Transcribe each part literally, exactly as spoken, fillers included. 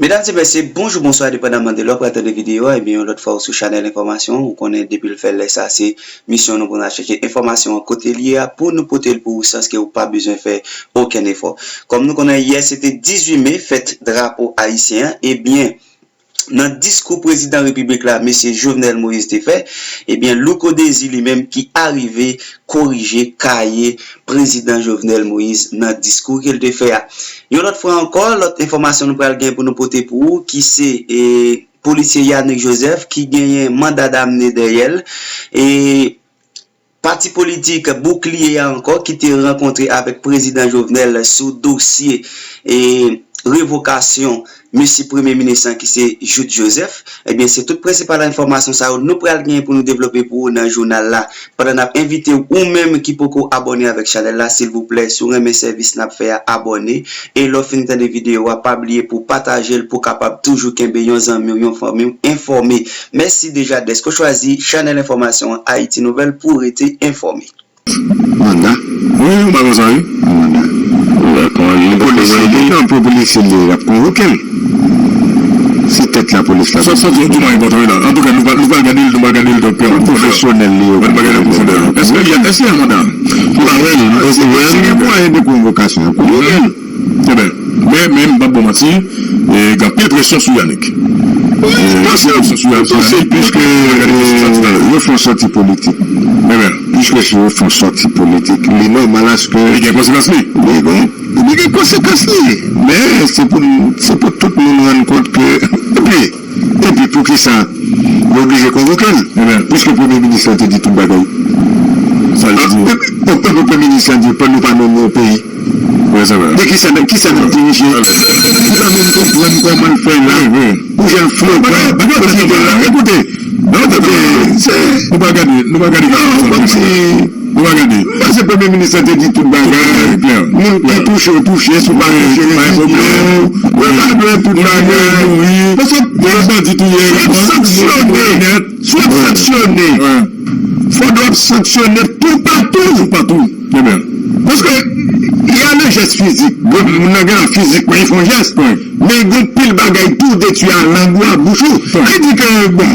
Medam e mesye, bonjou, bonswa, depandaman de lè w pral tande videyo a, ebyen, yon lòt fwa ou sou chanèl enfòmasyon, ou konnen depi l fè lè sa, se misyon nou pou n al chèche enfòmasyon an kote l ye a, pou nou pote l pou ou sans ke ou pa bezwen fè okenn efò. Kòm nou konnen, yè se te dizuit me, fèt drapo ayisyen an, ebyen, nan diskou prezidan repiblik la, mesye Jovenel Moïse te fè, ebyen, Louko Désir li menm ki arive korije kaye prezidan Jovenel Moïse nan diskou ke l te fè a. Yon lòt fwa ankò, lòt enfòmasyon nou pral gen pou nou pote pou ou, ki se, e, polisye Yanick Joseph ki genyen manda damne dèyè l, e pati politik Boukliye a ankò ki te rankontre avèk prezidan Jovenel sou dosye, e, revokasyon mesye premye minis lan ki se Jouthe Joseph. Ebyen, se tout prensipal enfòmasyon sa yo nou pral gen pou nou devlope pou ou nan jounal la. Pandan n ap envite w, ou menm ki poko abòne avèk chanèl la, silvouplè, si w renmen sèvis n ap fè a, abòne. E lè w fin tande videyo a, pa bliye pou w pataje l pou w kapab toujou kenbe yon zanmi w, yon fanmi w enfòme. Mèsi deja dèske w chwazi chanèl enfòmasyon an Haïti Nouvelle pou w rete enfòme. Manda. Wi, m pa konn sa, wi. Manda. Polisye li, nan pou polisye li, l ap konvoke l. Se tèt lapolis la. Sa, sa, se yon dokiman enpòtan, wi, la. Antouka, nou pral, nou pral gade l, nou pral gade l, doktè. Pwofesyonèl li yo. Nou pral gade l pwofondè. Èske y a, èske y a manda? M pa wè l, m pa wè l. Si gen mwayen de konvokasyon, konvoke l. Ebyen, men, men, m p ap ba w manti, e, gen anpil presyon sou Yanick. E, gen anpil presyon sou Yanick, piske, e, yo fè yon sòti politik. Ebyen. Piske si yo fè yon sòti politik, li nòmal aske. Li gen konsekans li. Li gen, li gen konsekans li. Men, se pou, se pou tout moun rann kont ke, epi, epi poukisa yo oblije konvoke l? Ebyen. Piske premye minis la te di tout bagay. Sa l di. Epi, epi premye minis la di, pou nou pa nonmen yon peyi. Wi, se vre. De kisa, de kisa n ap dirije? Li pa menm konprann kòman l fè la. Wi, wi. Pou jan l flotan, pou kite la. Ekoute, nou pa gade, nou pa gade. Non, kòmsi, nou pa gade. Paske premye minis la te di tout bagay. Moun ki touche, touche, si w pa touche, rezidye w. Yo pa dwe tout bagay. Paske, fò n sanksyone. Si w ap sanksyone, fò w ap sanksyone toupatou. Toupatou. Paske, y a le geste physique. Moun nan gen fizikman, li fè yon jès. Men gen pil bagay tou detwi a lang ou, a bouch ou. Sa vle di ke, bon,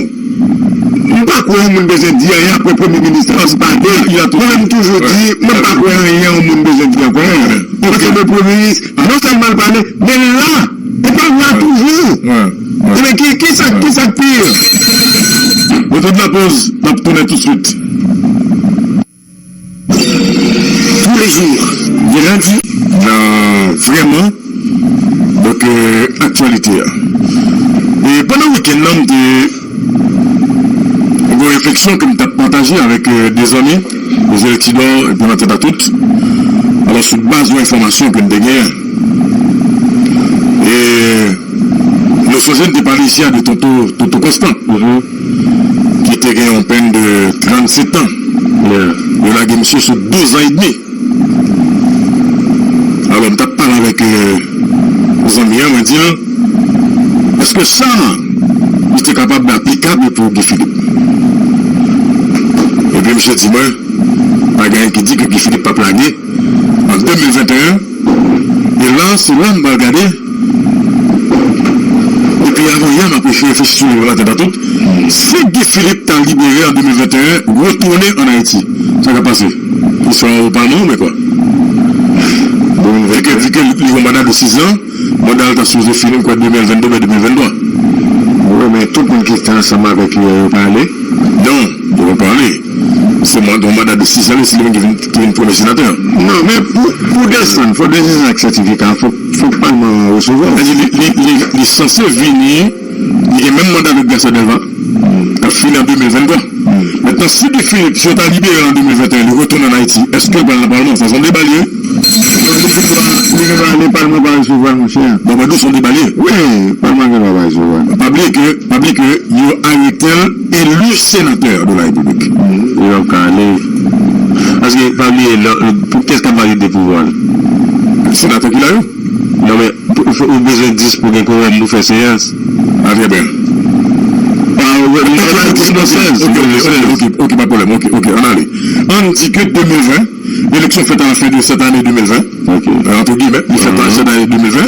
m pa kwè yon moun bezwen di anyen apre premye minis la, se pa de. Mwen menm toujou di, mwen pa kwè anyen yon moun bezwen di ankò. Paske le premye minis, non sèlman l pale, men la, li pa la toujou. Ebyen, ki, ki sa, ki sa k pi? Retour de la pause, n ap tounen tout swit. Tous les jours, de lundi. Nan vrèman, donk, euh, aktyalite a. E pandan wikenn nan, m te gen yon refleksyon ke m t ap pataje avèk, euh, de zanmi, José Tidor, epi nan tèt a tout. Alò, sou baz yon enfòmasyon ke m te genyen. E nou sonje n te pale isi a de Toto, Toto Constant, ki te gen yon pèn de trannsetan. Yo lage misye sou douz an edmi. Alò, m t ap pale avèk, euh, zanmi an, mwen di l, èske sa, li te kapab aplikab pou Guy Philippe? Epi misye di mwen, pa gen anyen ki di ke Guy Philippe p ap lage an de mil venteyen. E la, se la m pral gade. Depi avan yè, m ap reflechi sou li nan tèt a tout. Si Guy Philippe ta libere an de mil venteyen, retounen ann Ayiti, sa k ap pase? Li sou palman oubyen kwa? Vi ke, vi ke li yon manda de sis an, manda l ta sipoze fini, m kwè, de mil vennde oubyen de mil venntwa. Wi, men tout moun ki te ansanm avèk li, yo pa ale? Non, yo pa ale. Se manda, yon manda de sis an, se li menm ki vin, ki vin premye senatè. Non, men pou, pou desann, fò desann ak sètifika, fò, fò palman an resevwa. Li, li, li, li, li sanse vini, li gen menm manda avèk Garcia Delva, k ap fini an de mil venntwa. Mentnan, si Guy Philippe, si yo ta libere l an de mil venteyen, li retounen ann Ayiti, èske l pral nan palman? Sa se yon deba li ye. Li gen dwa, li gen dwa ale, palman pa resevwa l, monchè. Bon, mwen di w se yon deba li ye. Wi, palman gen dwa pa resevwa l. Pa bliye ke, pa bliye ke yo arete l eli senatè de la Repiblik. Li p ap ka ale. Paske, pa bliye, lè, pou kiyès k ap valide pouvwa l? Senatè ki la yo. Non, men, pou, pou, ou bezwen dis pou gen kowòm pou fè seyans. A, trè byen. Pa, ou, ou, ou, ou, dis pou sèz. Ok, ok, ok, ok, ok, pa pwoblèm. Ok, ok, ann ale. Ann di ke de mil ven, eleksyon fèt a la fen de sèt ane de mil ven. Ok. Euh, entre guillemets, li fèt a la fen de sèt ane de mil ven.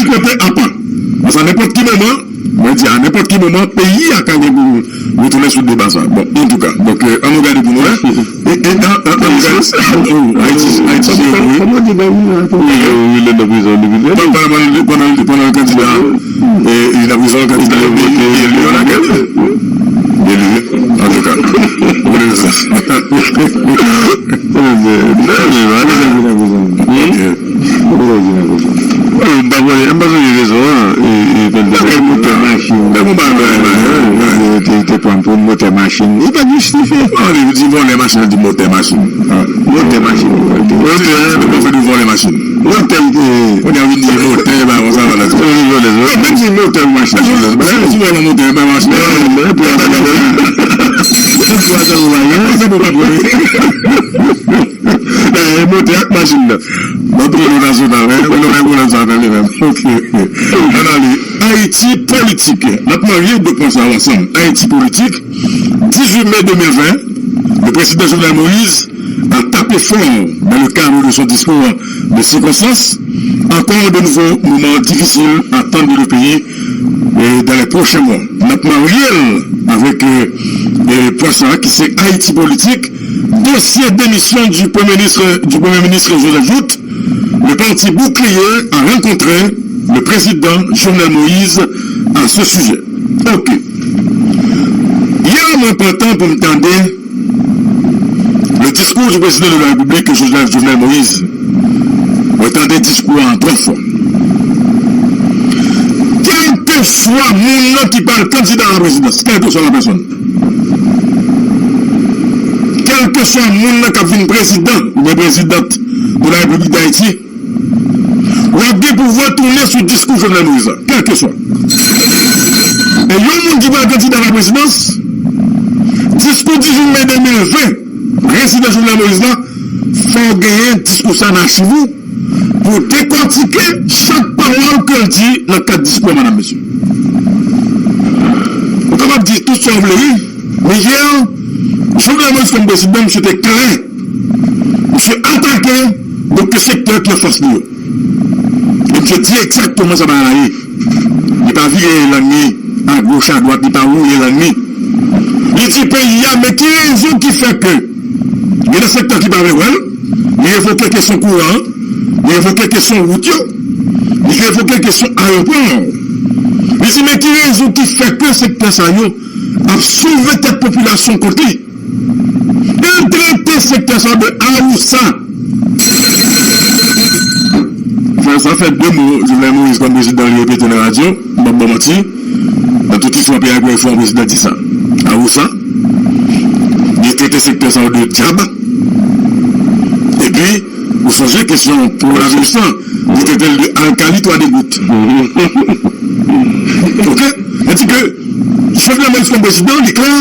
ti kote apa. Paske a nenpòt ki moman, mwen di a nenpòt ki moman, peyi a ka gen pou retounen sou deba sa. Bon, antouka, donk, euh, ann nou gade pou nou wè. E, e, an, an, an, Ayiti, Ayiti, se vre. Kòman di nan wi la? Wi, wi, wi, li nan prizon depi lè. Pandan, pandan, pandan, pandan kandida, e, li nan prizon, kandida, li, li, li, li, li, li, antouka, ou konnen sa. Ok. M pa konnen, m pa sonje rezon an, e, e, tèl bagay motè machin. Te, te pran pou motè machin. Li pa jistifye. Non, li di vòlè machin, li di motè machin. Motè machin. Motè, li pa fè de vòlè machin. Motè, li te. Kounye a vin di motè, ba, konsa, la. Menm si motè machin. Menm si vòlè motè, ba, machin. Motè ak machin nan. Bon, pran notasyon nan, men, men, men, men, sa, tande, men. Ok. Ann ale. Ayiti politik. N ap marye de pwen sa yo ansanm. Ayiti politik, dizuit mai deux mille vingt, le président Jovenel Moïse a tapé fort dans le cadre de son discours de circonstance. Encore de nouveaux moments difficiles attendent le pays, euh, dans les prochains mois. N ap marye l avèk, euh, euh, pwen sa ki se Ayiti politik. Dossier démission du Premier ministre, du Premier ministre Joseph Jouthe, le parti Bouclier a rencontré le président Jovenel Moïse à ce sujet. Ok. Yè, mwen pran tan pou m tande le discours du président de la République, Joseph Jovenel Moïse. Mwen tande diskou a twa fwa. Kèlkeswa moun nan ki pral kandida a la prezidans, kèlkeswa la pèsòn, kèlkeswa moun nan k ap vin prezidan oubyen prezidant de la Repiblik d Ayiti, w ap gen pou w retounen sou diskou Jovenel Moïse la, kèlkeswa. E yon moun ki pral kandida a la prezidans, diskou dizuit me de mil ven, prezidan Jovenel Moïse la, fò w genyen diskou sa nan achiv ou pou w dekòtike chak pawòl ke l di nan kad diskou a, madanm, mesye. Ou kapab di tout sa w vle, wi. Men yè, Jovenel Moïse kòm prezidan, misye te klè. Misye atake, donk, sektè ki anfas li yo. E misye di egzakteman sa bagay la ye. Li pa vire lang li a goch, a dwat, li pa woule lang li. Li di peyi a, men ki rezon ki fè ke gen de sektè ki pa vle wè l, li evoke kesyon kouran an, li evoke kesyon wout yo, li evoke kesyon ayewopò. Li di, men ki rezon ki fè ke sektè sa yo ap soulve tèt popilasyon kont li? Li trete sektè sa de awousa. Sa, sa fè de mo, Jovenel Moïse kòm prezidan, li repete nan radyo, m p ap ba w manti. Nan tout istwa peyi a, premye fwa yon prezidan di sa. Awousa. Li trete sektè sa de dyab. Epi, ou sonje kesyon kowonaviris lan, li trete l de alkali twa degout. Ok? Sa di ke Jovenel Moïse kòm prezidan, li klè,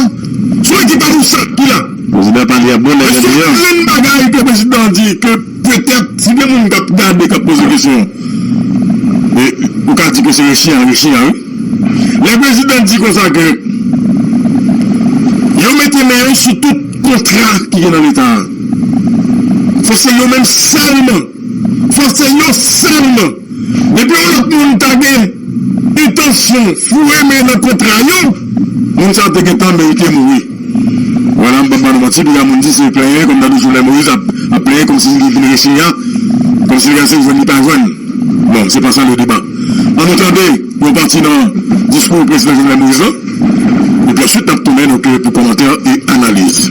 se yon ekip awousa ki la. Prezidan pale a bon nèg deyò. Yon grenn bagay ke prezidan an di ke petèt, si gen moun k ap gade, k ap poze kesyon, e, ou ka di ke se rechi a, rechi a, wi. Lè prezidan di konsa ke yo mete men yo sou tout kontra ki gen nan Leta a. Fò se yo menm sèlman. Fò se yo sèlman. Depi yon lòt moun ta gen entansyon foure men nan kontra yo, moun sa te gentan merite mouri. Vwala, m p ap ba nou manti, piga moun di se plenyen, kòm ta di Jovenel Moïse ap, ap plenyen kòmsi li vin resi a, kòmsi li ka se jwenn li pa jwenn. Bon, se pa sa le débat. Ann nou tande yon pati nan diskou prezidan Jovenel Moïse lan, epi answit n ap tounen donk pou kòmantè e analiz.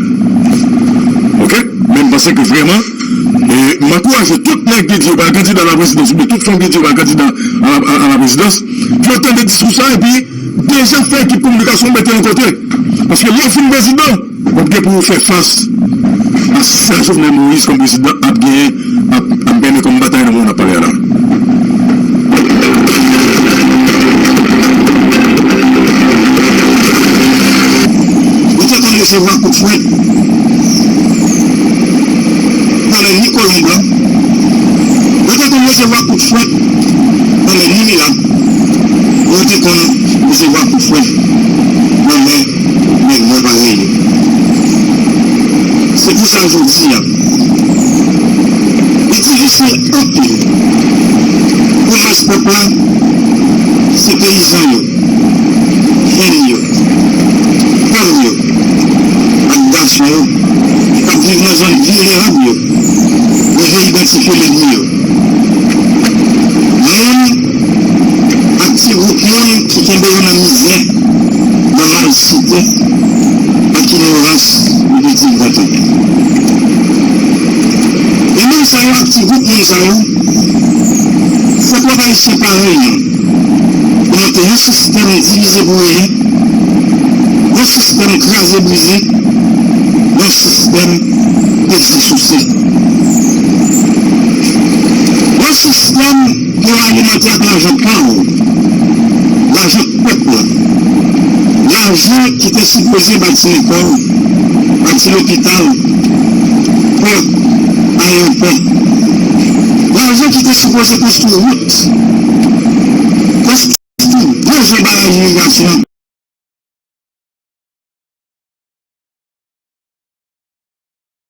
Oke? Men m panse ke vrèman, e m ankouraje tout nèg ki di yo pral kandida a la prezidans, oubyen tout fanm ki di yo pral kandida a la, a, a la prezidans, pou yo tande diskou sa, epi deja fè ekip kominikasyon mete yon kote. Paske lè w fin prezidan, w ap gen pou w fè fas a sa Jovenel Moïse kòm prezidan ap genyen, ap, ap mennen kòm batay nan moman n ap pale a la. Ou te konn resevwa kout fwèt nan men ni kolon blan. Ou te konn resevwa kout fwèt nan men ni milat. Ou te konn resevwa kout fwèt nan men nèg nwa parèy yo. Se pou sa jodi a, li difisil anpil pou mas pèp la, se peyizan yo, jèn yo, fanm yo, ak gason yo k ap viv nan zòn vilnerab yo, rive idantifye lènmi yo. Moun ak ti gwoup moun ki kenbe yo nan mizè, nan malsite, ak inorans depi ti lontan. E moun sa yo ak ti gwoup moun sa yo, fòk lòt Ayisyen parèy yo pou monte yon sistèm divize pou reye, yon sistèm kraze brize, yon sistèm peze souse. Yon sistèm pou alimante ak lajan pa w, lajan pèp la, lajan ki te sipoze bati lekòl, bati lopital, pò, ayewopò, lajan ki te sipoze konstwi wout, konstwi bon jan baraj irigasyon.